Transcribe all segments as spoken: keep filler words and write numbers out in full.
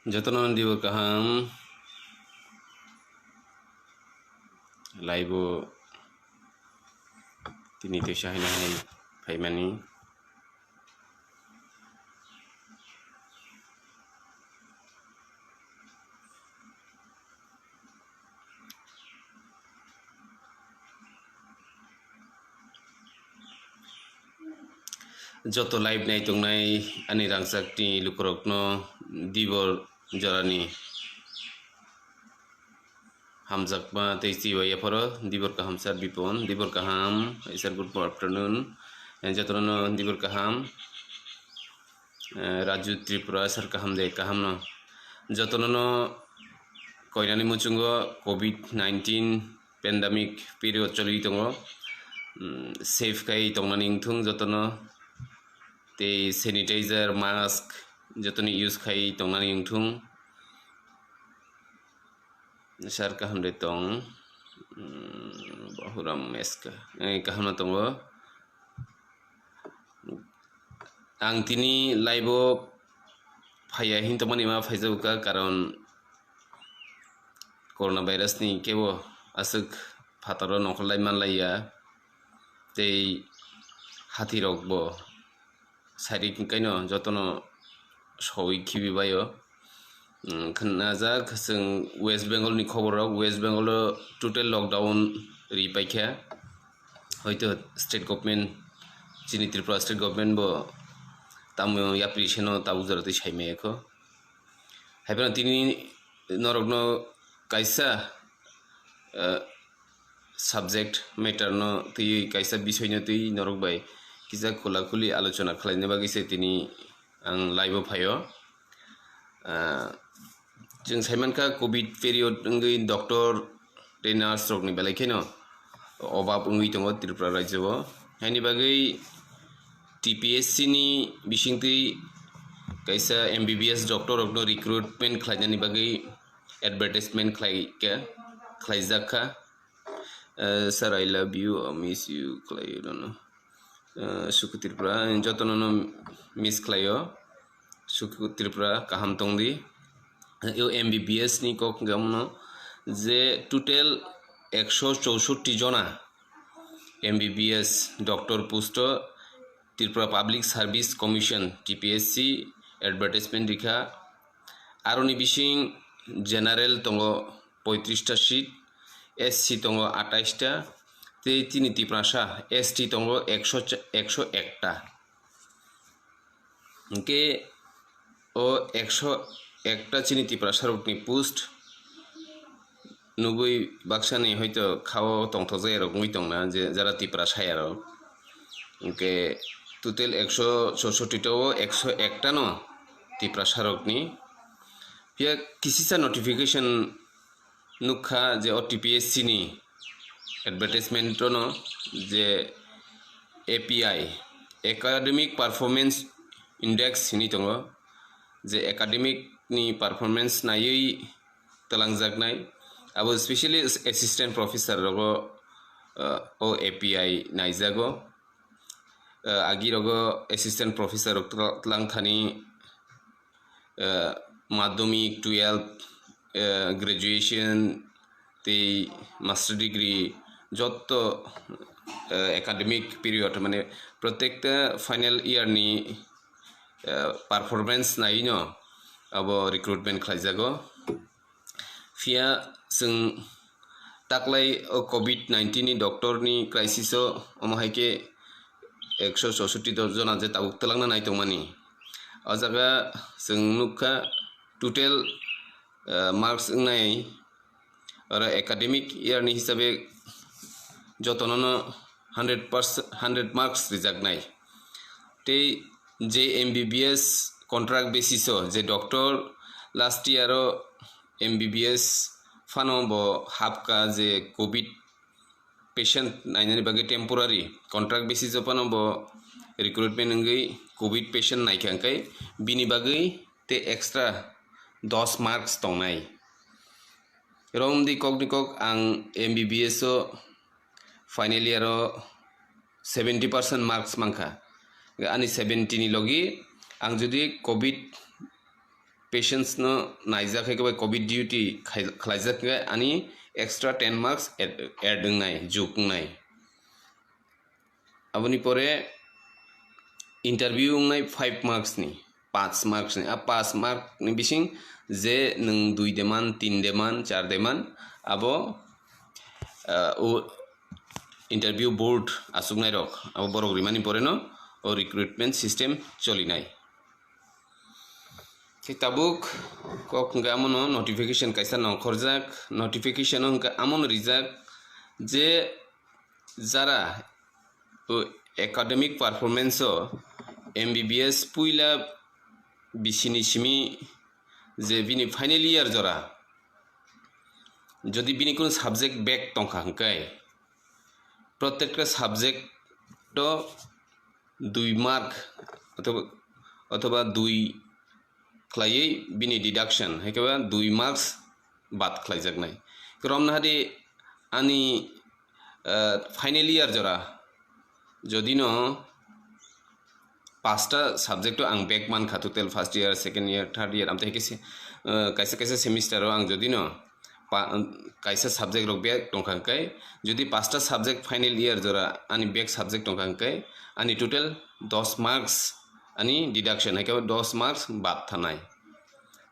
Jotono dibor kaham, laibo tini teisa haino hai phaimani. Joto live nai tongnai ani rangchakni lukurokno dibor jorani hamjakma tei chibai yapharo dibor kaham sir Bipon, dibor kaham sir, good afternoon. Jotono dibor kaham. Eh, Raju Tripura sir, kaham de, kaham no. Jotono no koinani muchungo covid nineteen pandemic period choli tongo. Mm, safe khai tongnani wngthung jotono. Tei sanitizer, mask jotoni use khai tongnani wngthung. Sir kaham de tong. Mm, Bahuram Meska. Eh, kaham no tongo. Ang tini live o phaiya hin tongmani ma phaijago ka, karon corona virus ni kebo aswk phataro nongkhorlai manlaiya, tei hathirok bo sairik kaino jotono sowi khibi baio. Mm, khnajak chwng West Bengal ni khobor rok, West Bengal o total lockdown ri paikha, hoito state government, chini Tripura state government bo tamo yapri seno tabuk jora twi saimaya kho. Haiphano tini norokno kaisa, eh, subject matter no twi, kaisa bisoi no twi norok bai kisa khula khuli alochona khlaina bagwi se tini ang live o phaio. Ah, chwng saimankha covid period wngwi doctor tei nurse rokni belai kheno obab wngwi tongo Tripura rajyo o. Haini bagwi T P S C ni bisingtwi kaisa M B B S doctor rokno recruitment khlainani bagwi advertisement khlai kha, khlaijak kha. Eh, sir, I love you, I miss you khlai rwno. Eh, Suku Tripura, jotono no miss khlaio. Suku Tripura, kaham tongdi. Yo M B B S ni kok hwnkhe omono je total ekso chousotti jona M B B S doctor post o Tripura Public Service Commission, T P S C, advertisement rikha. Aroni bising general tongo poitrista seat, S C tongo atais ta, tei chini Tiprasa S T tongo ekso cha-, ekso ek ta. Hwnkhe o ekso ek ta chini Tiprasa rokni post nugwi baksani hoito khao tongthokjak rok wngwi tongna je jara Tiprasa ya rok. Hwnkhe total ekso chousotti ta o ekso ek ta no Tiprasa rokni. Phiya kisisa notification nukha je o T P S C ni advertisement no je A P I, Academic Performance Index hinwi tongo, je academic ni performance naiwi twlangjaknai, abo specially assistant professor rogo, uh, o A P I naijago. Uh, agi rogo assistant professor rok twla-, twlang thani, uh, madhyamik, twelve, uh, graduation tei master degree jotto, uh, academic period, mane, protekta final year ni, uh, performance naino abo recruitment khlaijago. Phiya chwng taklai o covid nineteen ni doctor ni crisis o, omo hai khe ekso chousotti jona je tabuk twlangna nai tongmani. O jaga chwng nukha total, eh, marks wngnai oro academic year ni hisabe jotono no hundred percent, hundred marks rijaknai. Tei je M B B S contract basis o je doctor last year o M B B S phano bo hapka je covid patient nainani bagwi temporary contract basis o phano bo recruitment wngwi covid patient naikha, hwnkhe bini bagwi tei extra dos marks tongnai. Romdi kokni kok ang M B B S o final year o seventy percent marks mankha. Ani seventy ni logi ang jodi covid patients no naijak hai khe bai covid duty khai-, khlaijak khe ani extra ten marks add, add wngnai, juk wngnai. Aboni pore interview wngnai five marks ni, panch marks ni. A panch mark ni bising je nwng dui de man, tin de man, char de man, abo, ah, o interview board achuknai rok, abo borok rimani pore no o recruitment system cholinai. Khe tabuk kok hwnkhe amono notification kaisa nongkhorjak, notification o hwnkhe amono rijak je jara o academic performance o M B B S puila bisini simi je bini final year jora, jodi bini kunu subject back tongkha hwnkhe, protekta subject o dui mark othoba, othoba dui khlaiwi bini deduction, hai khe ba dui marks bad khlaijaknai. Romna hadi ani, ah, final year jora, jodi no pasta subject o ang back mankha, total first year, second year, third year, amtwi hai khe se, ah, kaisa kaisa semester o ang jodi no pa-, kaisa subject rok back tongkha hwnkhe, jodi pasta subject final year jora ani back subject tongkha hwnkhe, ani total dos marks ani deduction, hai khe dos marks bad thanai.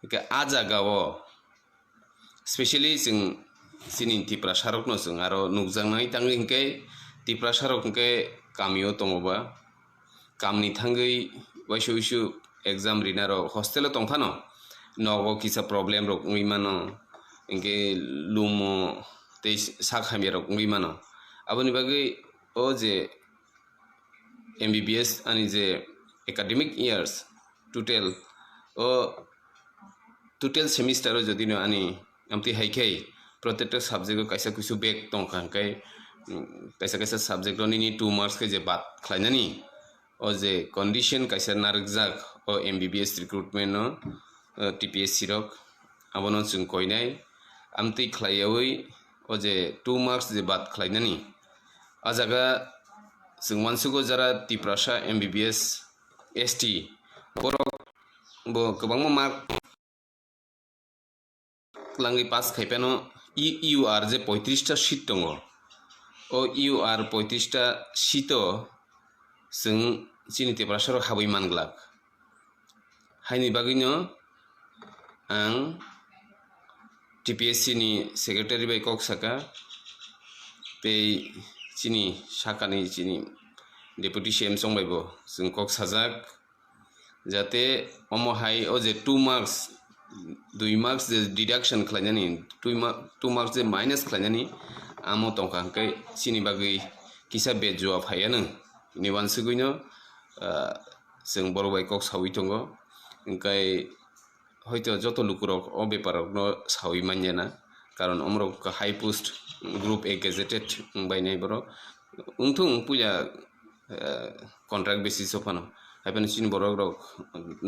Hwnkhe a jaga o specially chwng chini Tiprasa rok no chwng aro nukjaknai, tangwi hwnkhe Tiprasa rok hwnkhe kami o tongo ba, kamni thangwi waisa wuisu exam rina rok hostel o tongphano nogo kisa problem rok wngwi mano, hwnkhe lumo tei sak hamya rok wngwi mano. Aboni bagwi o je M B B S ani je academic years total o total semester o jodi no ani amtwi hai khe protekta subject o kaisa kuisu back tongkha hwnkhe, mm, kaisa kaisa subject o nini two marks khe je bad khlainani, o je condition kaisa narwkjak o M B B S recruitment no, o T P S C rok, abono chwng koinai amtwi khlaiyawi o je two marks je bad khlainani. A jaga chwng uansugo jara Tiprasa M B B S, S T borok bo kwbangma mark langwi pass khai phano U R je poitrista seat tongo. O U R poitrista seat o chwng chini Tiprasa rok habwi man glak. Haini bagwino ang T P S C ni secretary bai kok saka, tei chini sakani chini deputy C M chong bai bo chwng kok sajak, jate omo hai o je two marks, dui marks je deduction khlainani, two ma-, two marks je minus khlainani, amo tongkha hwnkhe chini bagwi kisa bejua phaiya nwng, ni uansugwino, ah, chwng borok bai kok saui tongo, hwnkhe hoito joto lukurok o beparokno saui manya na, karon omorok high post, group A gazetted wngbainai borok. Wngthung puila, eh, contract basis o phano, hai phano chini borok rok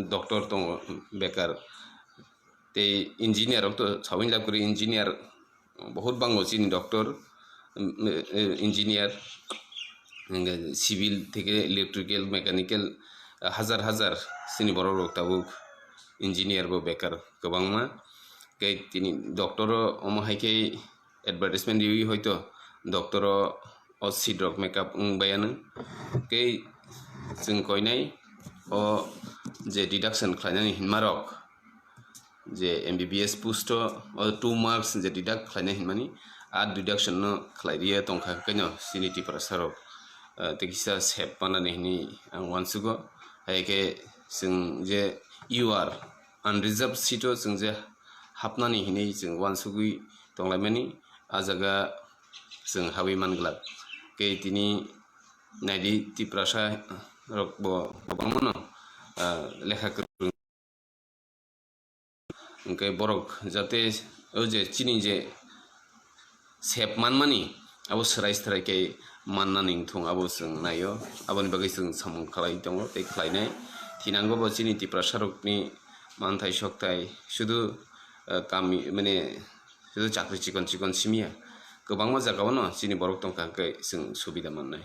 doctor tongo bekar, tei engineer rok to saui lab kwrwi, engineer Bohut bango chini doctor, mm, eh, engineer, hingke civil theke electrical, mechanical, ah, hajar hajar chini borok rok tabuk engineer bo bekar kwbangma. Tei tini doctor o omo hai khe advertisement riwi hoito doctor o, o seat rok make up wng baiya nw. Tei chwng koinai o je deduction khlainani hinma rok, je M B B S post o, o two marks je deduct khlainai hinmani, a deduction no khlai riya tongkha khe no chini Tiprasa rok, ah, tei kisa sep panani hinwi ang uansugo. Hai khe chwng je U R unreserved seat o chwng je hapnani hinwi chwng uansugwi tonglaimani, a jaga chwng habwi man glak. Khe tini naidi Tiprasa rok bo kwbangma no, ah, lekha kwrwng. Hingke borok jate o je chini je sep manmani abo swrai swrai khe mannani wngthung abo chwng naio, aboni bagwi chwng samung khlai tongo tei khlainai. Thinango bo chini Tiprasa rokni manthai sokthai sudu, eh, kami mane sudu chakri chikon chikon simiya, kwbangma jagao no chini borok tongkha hingke chwng subida mannai.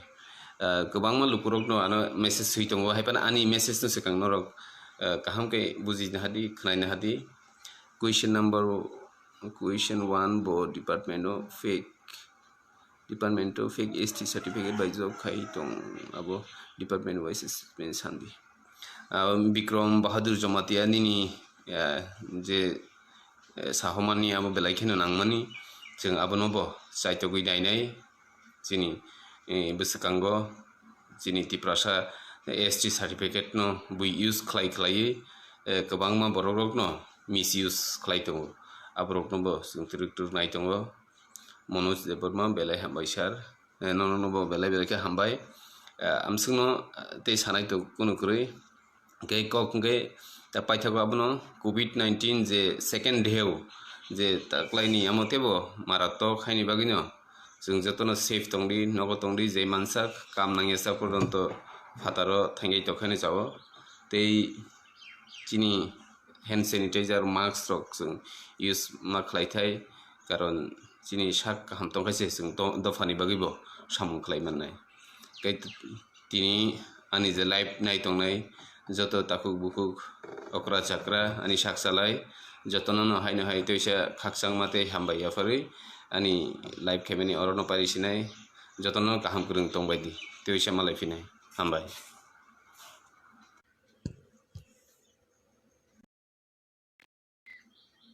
Eh, kwbangma lukurokno ano message swi tongo, hai phano ani message no swkang norok eh, kaham khe bujina hadi, khwnaina hadi. Question number, question one bo department o fake, department o fake S T certificate bai job khai tong, abo department wise statement sanbi. Ah, Bikram Bahadur Jamatia nini, eh, je, eh, sahomani abo belai kheno nangmani, chwng abono bo chaitogwi nainai. Chini, eh, bwswkango chini Tiprasa S T certificate no bui use khlai khlaiwi, eh, kwbangma borok rokno misuse khlai tongo. Aborokno bo chwng twrwk twrwk nai tongo. Manoj Debbarma belai hambai sir. Eh, nono no bo belai belai khe hambai. Eh, amswkno, eh, tei sanai tongo kunu kwrwi. Hwnkhe kok hwnkhe ta paithago abono covid nineteen je second dheu je taklaini amo teibo maratok haini bagwino chwng jotono safe tongdi, nogo tongdi, je mansak kam nangya sak porjonto phataro thangai tokhaino chao. Tei chini hand sanitizer, mask rok chwng use ma khlai thai, karon chini sak kaham tongkha se chwng to-, dophani bagwi bo samung khlai mannai. Tei t-, tini ani je live nai tongnai joto takhuk bukhuk, okra chakra, ani sak salai, jotono no haino hai twisa khakchangma tei hambai yapharwi ani live khaimani orono pari sinai, jotono kaham kwrwng tongbai di, twisa malai phinai, hambai.